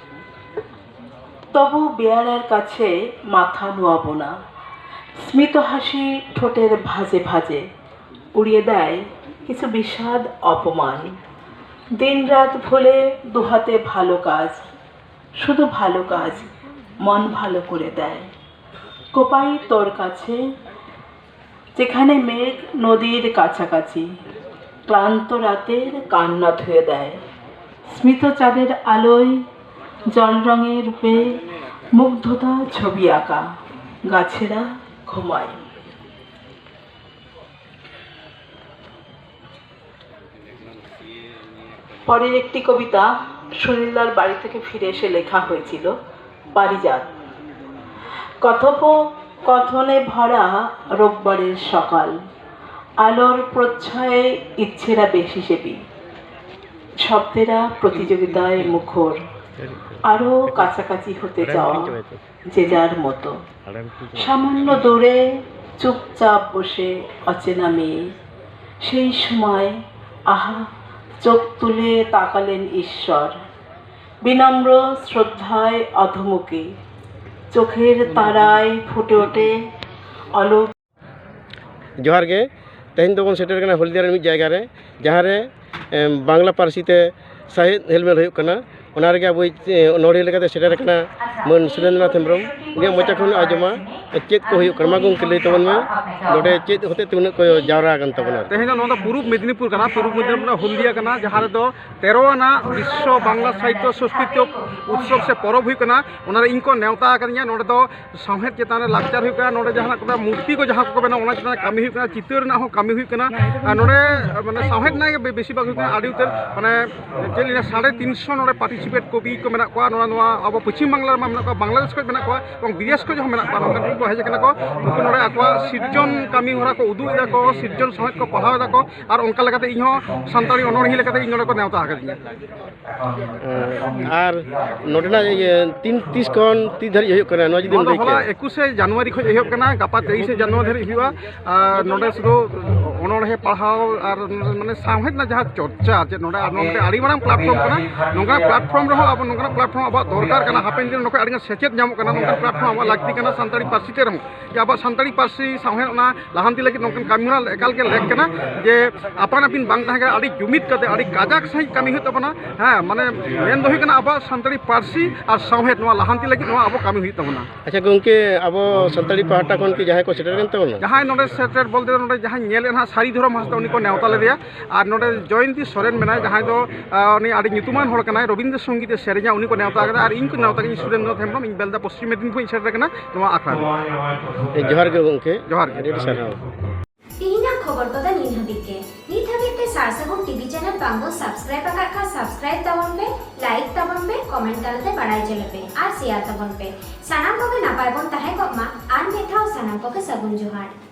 তবু বেয়ারার কাছে মাথা নোয়াবো না। স্মিত হাসি ঠোঁটের ভাঁজে ভাঁজে উড়িয়ে দেয় কিছু বিষাদ অপমান। দিন রাত ভুলে দুহাতে ভালো কাজ, শুধু ভালো কাজ মন ভালো করে দেয়। কোপাই তোর কাছে, যেখানে মেঘ নদীর কাছাকাছি, ক্লান্ত রাতের কান্না ধুয়ে দেয়। স্মিত চাঁদের আলোয় জল রঙের রূপে মুগ্ধতা ছবি আঁকা, গাছেরা ঘুমায়। পরের একটি কবিতা সুনীলদার বাড়ি থেকে ফিরে এসে লেখা হয়েছিল, পারিজাত। কথোপকথনে ভরা রোববারের সকাল, আলোর প্রচ্ছয়ে ইচ্ছেরা বেশি সেবি, শব্দেরা প্রতিযোগিতায় মুখর। আরো কাছাকাছি হতে চাওয়া, যে যার মতো। সামান্য দূরে চুপচাপ বসে অচেনা মেয়ে। সেই সময়, আহা, চোখ তুলে তাকালেন ঈশ্বর। বিনম্র শ্রদ্ধায় অধমুখে। চোখের তারায় ফুটে ওঠে অলৌকিক। ᱡᱚᱦᱟᱨ ᱜᱮ᱾ ᱛᱮᱦᱮᱧ ᱫᱚᱵᱚᱱ ᱥᱮᱴᱮᱨ ᱠᱟᱱᱟ ᱦᱚᱞᱫᱤᱭᱟ ᱨᱮ ᱢᱤᱫ ᱡᱟᱭᱜᱟ ᱨᱮ, ᱡᱟᱦᱟᱸ ᱨᱮ, ᱮᱢ, ᱵᱟᱝᱞᱟ ᱯᱟᱹᱨᱥᱤ ᱛᱮ ᱥᱟᱶᱦᱮᱫ ᱦᱮᱞᱢᱮᱞ ᱦᱩᱭᱩᱜ ᱠᱟᱱᱟ᱾ ᱚᱱᱟ ᱨᱮᱜᱮ ᱟᱵᱚᱭᱤᱡ, ᱮ, ᱚᱱᱚᱲᱦᱤᱭᱟᱹ ᱞᱮᱠᱟᱛᱮ ᱥᱮᱴᱮᱨ ᱟᱠᱟᱱᱟ ᱢᱟᱹᱱ ᱥᱩᱨᱮᱱᱫᱨᱚᱱᱟᱛᱷ ᱦᱮᱢᱵᱨᱚᱢ᱾ ᱩᱱᱤᱭᱟᱜ ᱢᱚᱪᱟ ᱠᱷᱚᱱ ᱟᱸᱡᱚᱢᱟ, ᱮ, ᱪᱮᱫ ᱠᱚ ᱦᱩᱭᱩᱜ ᱠᱟᱱᱟ᱾ ᱢᱟ ᱜᱚᱢᱠᱮ, ᱞᱟᱹᱭ ᱛᱟᱵᱚᱱ ᱢᱮ, ᱱᱚᱰᱮ ᱪᱮᱫ ᱦᱚᱛᱮᱡ ᱛᱮ ᱩᱱᱟᱹᱜ ᱠᱚ ᱡᱟᱣᱨᱟ ᱟᱠᱟᱱ ᱛᱟᱵᱚᱱᱟ? ᱛᱮᱦᱮᱧ ᱫᱚ ᱱᱚᱣᱟ ᱫᱚ ᱯᱩᱨᱩᱵ ᱢᱮᱫᱽᱱᱤᱯᱩᱨ ᱠᱟᱱᱟ, ᱯᱩᱨᱩᱵ ᱢᱮᱫᱽᱱᱤᱯᱩᱨ ᱨᱮᱱᱟᱜ ᱦᱚᱞᱫᱤᱭᱟ ᱠᱟᱱᱟ, ᱡᱟᱦᱟᱸ ᱨᱮᱫᱚ ᱛᱮᱨᱚ ᱟᱱᱟᱜ ᱵᱤᱥᱥᱚ ᱵᱟᱝᱞᱟ ᱥᱟᱦᱤᱛᱛᱚ ᱥᱚᱝᱥᱠᱨᱤᱛ ᱩᱛᱥᱚᱵᱽ ᱥᱮ ᱯᱚᱨᱚᱵᱽ ᱦᱩᱭᱩᱜ ᱠᱟᱱᱟ᱾ ᱚᱱᱟᱨᱮ ᱤᱧ ᱠᱚ ᱱᱮᱣᱛᱟ ᱟᱠᱟᱫᱤᱧᱟ᱾ ᱱᱚᱰᱮ ᱫᱚ ᱥᱟᱶᱦᱮᱫ ᱪᱮᱛᱟᱱ ᱨᱮ ᱞᱟᱠᱪᱟᱨ ᱦᱩᱭᱩᱜ ᱠᱟᱱᱟ, ᱱᱚᱰᱮ ᱡᱟᱦᱟᱱᱟᱜ ᱠᱚ ᱢᱩᱨᱛᱤ ᱠᱚ ᱡᱟᱦᱟᱸ ᱠᱚᱠᱚ ᱵᱮᱱᱟᱣᱟ, ᱚᱱᱟ ᱪᱮᱛᱟᱱ ᱨᱮ ᱠᱟᱹᱢᱤ ᱦᱩᱭᱩᱜ ᱠᱟᱱᱟ, ᱪᱤᱛᱟᱹᱨ ᱨᱮᱱᱟᱜ ᱦᱚᱸ ᱠᱟᱹᱢᱤ ᱦᱩᱭᱩᱜ ᱠᱟᱱᱟ᱾ ᱟᱨ ᱱᱚᱰᱮ, ᱢᱟᱱᱮ, ᱥᱟᱶᱦᱮᱫ ᱨᱮᱱᱟᱜ ᱜᱮ ᱵᱮ-, ᱵᱮᱥᱤᱨ ᱵᱷᱟᱜᱽ ᱦᱩᱭᱩᱜ ᱠᱟᱱᱟ᱾ ᱟᱹᱰᱤ ᱩᱛᱟᱹᱨ, ᱢᱟᱱᱮ, ᱪᱮᱫ ᱞᱤᱧ ᱞᱟᱹᱭᱟ, ᱥᱟᱲᱮ ᱛᱤᱱᱥᱚ ᱱᱚᱰᱮ ᱯᱟᱨᱴᱤᱥᱤᱯᱮᱴ ᱠᱚᱵᱤ ᱠᱚ ᱢᱮᱱᱟᱜ ᱠᱚᱣᱟ᱾ ᱱᱚᱣᱟ, ᱱᱚᱣᱟ ᱟᱵᱚ ᱯᱚᱪᱷᱤᱢ ᱵᱟᱝᱞᱟ ᱨᱮᱢᱟ ᱢᱮᱱᱟᱜ ᱠᱚᱣᱟ, ᱵᱟᱝᱞᱟᱫᱮᱥ ᱠᱷᱚᱱ ᱢᱮᱱᱟᱜ ᱠᱚᱣᱟ ᱮᱵᱚᱝ ᱵᱤᱫᱮᱥ ᱠᱷᱚᱱ ᱦᱚᱸ ᱢᱮᱱᱟᱜ ᱠᱚᱣᱟ᱾ ᱱᱚᱝᱠᱟᱱ ᱠᱚ ᱦᱮᱡ ᱟᱠᱟᱱᱟ ᱠᱚ᱾ ᱩᱱᱠᱩ ᱱᱚᱰᱮ ᱟᱠᱚᱣᱟᱜ ᱥᱤᱨᱡᱚᱱ ᱠᱟᱹᱢᱤ ᱦᱚᱨᱟ ᱠᱚ ᱩᱫᱩᱜ ᱮᱫᱟ ᱠᱚ, ᱥᱤᱨᱡᱚᱱ ᱥᱟᱶᱦᱮᱫ ᱠᱚ ᱯᱟᱲᱦᱟᱣ ᱮᱫᱟ ᱠᱚ᱾ ᱟᱨ ᱚᱱᱠᱟ ᱞᱮᱠᱟᱛᱮ ᱤᱧ ᱦᱚᱸ ᱥᱟᱱᱛᱟᱲᱤ ᱚᱱᱚᱬᱦᱤᱭᱟᱹ ᱞᱮᱠᱟᱛᱮ ᱤᱧ ᱱᱚᱰᱮ ᱠᱚ ᱱᱮᱣᱛᱟ ᱟᱠᱟᱫᱤᱧᱟ᱾ ᱟᱨ ᱱᱚᱰᱮᱱᱟᱜ ᱤᱭᱟᱹ ᱛᱤᱱ, ᱛᱤᱥ ᱠᱷᱚᱱ ᱛᱤᱥ ᱫᱷᱟᱹᱨᱤᱡ ᱦᱩᱭᱩᱜ ᱠᱟᱱᱟ, ᱱᱚᱣᱟ ᱡᱩᱫᱤᱢ ᱱᱚᱣᱟ ᱫᱚ ᱞᱟᱹᱭ ᱦᱚᱞᱟ ᱠᱮᱭᱟ? ᱮᱠᱩᱥᱮ ᱡᱟᱱᱩᱣᱟᱨᱤ ᱠᱷᱚᱱ ᱮᱦᱚᱵ ᱠᱟᱱᱟ, ᱜᱟᱯᱟ ᱛᱮᱭᱤᱥᱮ ᱡᱟᱱᱩᱣᱟᱨᱤ ᱫᱷᱟᱹᱨᱤᱡ ᱦᱩᱭᱩᱜᱼᱟ᱾ ᱟᱨ ᱱᱚᱰᱮ ᱥᱩᱫᱷᱩ ᱚᱱᱚᱬᱦᱮ ᱯᱟᱲᱦᱟᱣ ᱟᱨ, ᱢᱟᱱᱮ, ᱥᱟᱶᱦᱮᱫ ᱨᱮᱱᱟᱜ ᱡᱟᱦᱟᱸ ᱪᱚᱨᱪᱟ, ᱪᱮᱫ ᱱᱚᱰᱮ ᱟᱨ ᱱᱚᱰᱮ ᱟᱹᱰᱤ ᱢᱟᱨᱟᱝ platform ᱠᱟᱱᱟ᱾ ᱱᱚᱝᱠᱟᱱᱟᱜ platform ᱨᱮᱦᱚᱸ ᱟᱵᱚ ᱱᱚᱝᱠᱟᱱᱟᱜ platform ᱟᱵᱚᱣᱟᱜ ᱫᱚᱨᱠᱟᱨ ᱠᱟᱱᱟ᱾ ᱦᱟᱯᱮᱱ ᱫᱤᱱ ᱱᱚᱝᱠᱟ ᱟᱹᱰᱤᱜᱟᱱ ᱥᱮᱪᱮᱫ ᱧᱟᱢᱚᱜ ᱠᱟᱱᱟ, ᱱᱚᱝᱠᱟᱱ platform ᱟᱵᱚᱣᱟᱜ ᱞᱟᱹᱠᱛᱤ ᱠᱟᱱᱟ ᱥᱟᱱᱛᱟᱲᱤ ᱯᱟᱹᱨᱥᱤ ᱛᱮ ᱨᱮᱦᱚᱸ᱾ ᱡᱮ ᱟᱵᱚᱣᱟᱜ ᱥᱟᱱᱛᱟᱲᱤ ᱯᱟᱹᱨᱥᱤ ᱥᱟᱶᱦᱮᱫ ᱚᱱᱟ ᱞᱟᱦᱟᱱᱛᱤ ᱞᱟᱹᱜᱤᱫ ᱱᱚᱝᱠᱟᱱ ᱠᱟᱹᱢᱤᱦᱚᱨᱟ ᱮᱠᱟᱞ ᱜᱮ ᱞᱮᱠ ᱠᱟᱱᱟ᱾ ᱡᱮ ᱟᱯᱟᱱ ᱟᱹᱯᱤᱱ ᱵᱟᱝ ᱛᱟᱦᱮᱸ ᱠᱟᱱᱟ, ᱟᱹᱰᱤ ᱡᱩᱢᱤᱫ ᱠᱟᱛᱮ, ᱟᱹᱰᱤ ᱠᱟᱡᱟᱠ ᱥᱟᱺᱦᱤᱡ ᱠᱟᱹᱢᱤ ᱦᱩᱭᱩᱜ ᱛᱟᱵᱚᱱᱟ᱾ ᱦᱮᱸ, ᱢᱟᱱᱮ, ᱢᱮᱱ ᱫᱚ ᱦᱩᱭᱩᱜ ᱠᱟᱱᱟ ᱟᱵᱚᱣᱟᱜ ᱥᱟᱱᱛᱟᱲᱤ ᱯᱟᱹᱨᱥᱤ ᱟᱨ ᱥᱟᱶᱦᱮᱫ ᱱᱚᱣᱟ ᱞᱟᱦᱟᱱᱛᱤ ᱞᱟᱹᱜᱤᱫ ᱱᱚᱣᱟ ᱟᱵᱚ ᱠᱟᱹᱢᱤ ᱦᱩᱭᱩᱜ ᱛᱟᱵᱚᱱᱟ᱾ ᱟᱪᱪᱷᱟ ᱜᱚᱢᱠᱮ, ᱟᱵᱚ ᱥᱟᱱᱛᱟᱲᱤ ᱯᱟᱦᱴᱟ ᱠᱷᱚᱱ ᱠᱤ ᱡᱟᱦᱟᱸᱭ ᱠᱚ ᱥᱮᱴᱮᱨ ᱠᱟᱱ ᱛᱟᱵᱚᱱᱟ? ᱡᱟᱦᱟᱸᱭ ᱱᱚᱰᱮ ᱥᱮᱴᱮᱨ ᱵᱚᱞᱛᱮ ᱱᱚᱰᱮ ᱡᱟᱦᱟᱸᱭ ᱧᱮᱞᱮᱫ ᱦᱟᱸᱜ ᱥᱟᱹᱨᱤ ᱫᱷᱚᱨᱚᱢ ᱦᱟᱸᱥᱫᱟ, ᱩᱱᱤ ᱠᱚ ᱱᱮᱣᱛᱟ ᱞᱮᱫᱮᱭᱟ᱾ ᱟᱨ ᱱᱚᱰᱮ ᱡᱚᱭᱚᱱᱛᱤ ᱥᱚᱨᱮᱱ ᱢᱮᱱᱟᱭ, ᱡᱟᱦᱟᱸᱭ ᱫᱚ, ᱟᱸ, ᱩᱱᱤ ᱟᱹᱰᱤ ᱧᱩᱛᱩᱢᱟᱱ ᱦᱚᱲ ᱠᱟᱱᱟᱭ, ᱨᱚᱵᱤᱱᱫᱨᱚ ᱥᱚᱝᱜᱤᱛ ᱮ ᱥᱮᱨᱮᱧᱟ, ᱩᱱᱤ ᱠᱚ ᱱᱮᱣᱛᱟ ᱠᱟᱫᱟ᱾ ᱟᱨ ᱤᱧ ᱠᱚ ᱱᱮᱣᱛᱟ ᱠᱟᱫᱤᱧ, ᱥᱩᱨᱮᱱᱫᱨᱚ ᱦᱮᱢᱵᱨᱚᱢ, ᱤᱧ ᱵᱮᱞᱫᱟ ᱯᱚᱥᱪᱤᱢ ᱢᱮᱫᱤᱱᱯᱩᱨ ᱤᱧ ᱥᱮᱴᱮᱨ ᱟᱠᱟᱱᱟ ᱱᱚᱣᱟ ᱟᱠᱷᱲᱟ ᱨᱮ᱾ ᱮ, ᱡᱚᱦᱟᱨ ᱜᱮ ᱜᱚᱢᱠᱮ᱾ ᱡᱚᱦᱟᱨ ᱜᱮ᱾ ᱟᱹᱰᱤ ᱟᱹᱰᱤ ᱥᱟᱨᱦᱟᱣ᱾ ᱛᱮᱦᱮᱧᱟᱜ ᱠᱷᱚᱵᱚᱨ ᱠᱚᱫᱚ ᱱᱤᱱ ᱦᱟᱹᱵᱤᱡ ᱜᱮ᱾ ᱱᱤᱛ ᱦᱟᱹᱵᱤᱡ ᱛᱮ ᱥᱟᱨ ᱥᱟᱹᱜᱩᱱ ᱴᱤᱵᱷᱤ ᱪᱮᱱᱮᱞ ᱵᱟᱝ ᱵᱚᱱ subscribe ᱟᱠᱟᱫ ᱠᱷᱟᱱ subscribe ᱛᱟᱵᱚᱱ ᱯᱮ, like ᱛᱟᱵᱚᱱ ᱯᱮ, comment ᱛᱟᱞᱟᱛᱮ ᱵᱟᱲᱟᱭ ᱦᱚᱪᱚ ᱞᱮᱯᱮ ᱟᱨ share ᱛᱟᱵᱚᱱ ᱯᱮ᱾ ᱥᱟᱱᱟᱢ ᱠᱚᱜᱮ ᱱᱟᱯᱟᱭ ᱵᱚᱱ ᱛᱟᱦᱮᱸ ᱠᱚᱜ ᱢᱟ᱾ ᱟᱨ ᱢᱤᱫ ᱫᱷᱟᱣ ᱥᱟᱱᱟᱢ ᱠᱚᱜᱮ ᱥᱟᱹᱜᱩᱱ ᱡᱚᱦᱟᱨ᱾